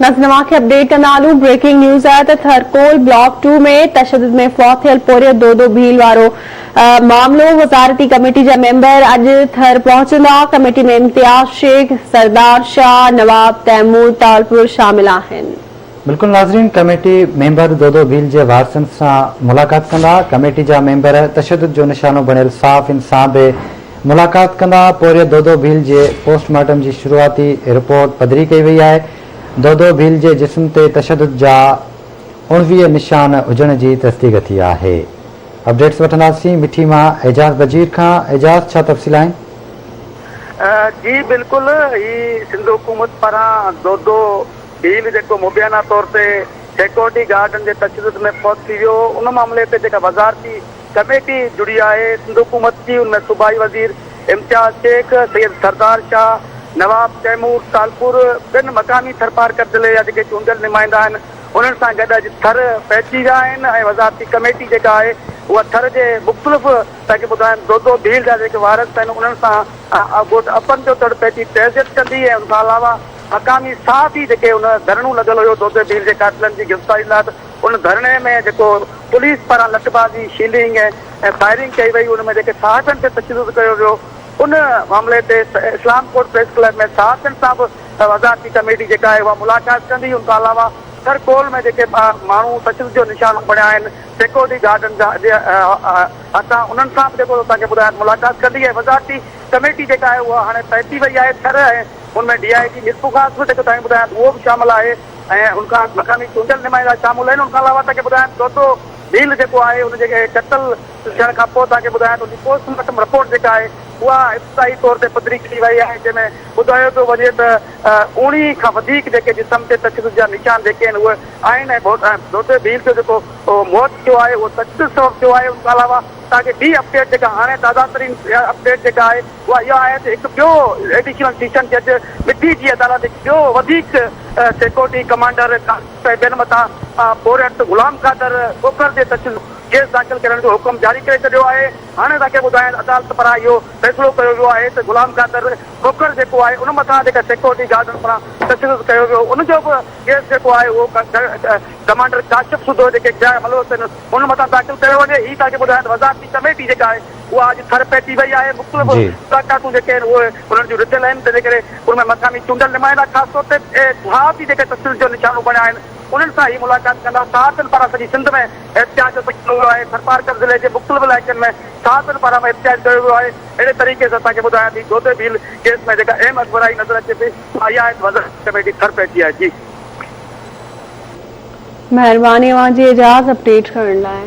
ناظرين اوهان کي اپڊيٽ ڪندا هلون بريڪنگ نيوز آهي ته ٿرڪول بلاڪ ٽو ۾ تشدد ۾ فوت ٿيل پورهيت دودو ڀيل وارو معاملو وزارتي ڪميٽي جا ميمبر اڄ ٿر پهچندا ڪميٽي ۾ امتياز شيخ، سردار شاهه، نواب تيمور ٽالپر شامل آهن. بلڪل ناظرين ڪميٽي ميمبر دودو ڀيل جي وارثن سان ملاقات ڪندا ڪميٽي جا ميمبر تشدد جو نشانو بڻيل صحافين سان به ملاقات ڪندا، پورهيت دودو ڀيل جي پوسٽ مارٽم جي شروعاتي رپورٽ پڌري ڪئي وئي آهي، دودو ڀيل جي جسم تي تشدد جا 19 نشان هجڻ جي تصديق ٿي آهي. اپڊيٽس وٺنداسين مٺي مان اعجاز بجير کان، اعجاز ڇا تفصيل آهن؟ جي بلڪل هي سنڌ حڪومت پاران دودو ڀيل جيڪو مبينا طور تي سيڪيورٽي گارڊن جي تشدد ۾ فوت ٿي ويو هو ان معاملي تي جيڪا وزارتي ڪميٽي جڙي آهي، سنڌ حڪومت جي ان ۾ صوبائي وزير امتياز شيخ، سيد سردار شاهه، نواب تيمور ٽالپر، ٻين مقامي ٿرپارڪر ضلعي جا جيڪي چونڊيل نمائندا آهن انهن سان گڏ اڄ ٿر پهچي ويا آهن ۽ وزارتي ڪميٽي جيڪا آهي اها ٿر جي مختلف توهان کي ٻڌايان دودو ڀيل جا جيڪي وارث آهن انهن سان ڳوٺ اپن جو تڙ پهچي تعزيت ڪندي ۽ ان کان علاوه مقامي صحافي جيڪي ان ڌرڻو لڳل هيو دودي ڀيل جي قاتلن جي گرفتاري لاء ته ان ڌرڻي ۾ جيڪو پوليس پاران لٺبازي، شيلنگ ۽ فائرنگ ڪئي وئي ان ۾ جيڪي صحافين تي تشدد ڪيو ويو ان معاملي تي اسلام ڪوٽ پريس ڪلب ۾ صحافين سان به وزارتي ڪميٽي جيڪا آهي اها ملاقات ڪندي ان کان علاوه ٿر ڪول ۾ جيڪي ماڻهو تشدد جو نشانو بڻيا آهن سيڪيورٽي گارڊن جي هٿان انهن سان به جيڪو توهان کي ٻڌايان ملاقات ڪندي ۽ وزارتي ڪميٽي جيڪا آهي اها هاڻي پهچي وئي آهي ٿر ۽ ان ۾ ڊي I جي ميرپورخاص به جيڪو توهان کي ٻڌايان اهو به شامل آهي. ۽ ان کان مقامي چونڊيل نمائندا شامل آهن ان کان علاوه توهان کي ٻڌايان ته دودو ڀيل جيڪو آهي ان جي قتل ٿيڻ کان پوء توهان کي ٻڌايان ته ان جي پوسٽ مارٽم رپورٽ جيڪا آهي اها ابتدائي طور تي پڌري ڪئي وئي آهي جنهن ۾ ٻڌايو پيو وڃي ته اوڻيهه کان وڌيڪ جيڪي جسم تي تشدد جا نشان جيڪي آهن اهي آهن ۽ دودي ڀيل جو جيڪو موت ٿيو آهي اهو تشدد سبب ٿيو آهي ان کان علاوه توهان کي ٻي اپڊيٽ جيڪا هاڻي تازا ترين اپڊيٽ جيڪا آهي اها اها آهي ته هڪ ٻيو ايڊيشنل سيشن جج مٺي جي عدالت هڪ ٻيو وڌيڪ سيڪيورٽي ڪمانڊر ۽ ٻين مٿان پورهيت غلام قادر کوکر جي تشدد ڪيس داخل ڪرڻ جو حڪم جاري ڪري ڇڏيو آهي. هاڻي توهان کي ٻڌايان ته عدالت پاران اهو فيصلو ڪيو ويو آهي ته غلام قادر کوکر جيڪو آهي ان مٿان جيڪا سيڪيورٽي گارڊن پاران تشدد ڪيو ويو ان جو به ڪيس جيڪو آهي اهو ڪمانڊر ڪاشف سوڌو جيڪي ٻيا ملوث آهن ان مٿان داخل ڪيو وڃي. هي توهان کي ٻڌايان ته وزارتي ڪميٽي جيڪا آهي اها اڄ ٿر پهچي وئي آهي، مختلف ملاقاتون جيڪي آهن اهي انهن جون رٿيل آهن، تنهن جي ڪري ان ۾ مقامي چونڊيل نمائندا خاص طور تي صحافي جيڪي تشدد جو نشانو بڻيا آهن انهن سان هي ملاقات ڪندا، صحافين پاران سڄي سنڌ ۾ احتجاج جو سڏ ڪيو ويو آهي، ٿرپارڪر ضلعي جي مختلف علائقن ۾ صحافين پاران به احتجاج ڪيو ويو آهي، اهڙي طريقي سان توهان کي ٻڌايان ٿي دودي ڀيل ڪيس ۾ جيڪا اهم اڳڀرائي نظر اچي ٿي اها اها آهي ته وزارتي ڪميٽي ٿر پهچي آهي جي. مهرباني اوهان جي اعجاز اپڊيٽ ڪرڻ لاء.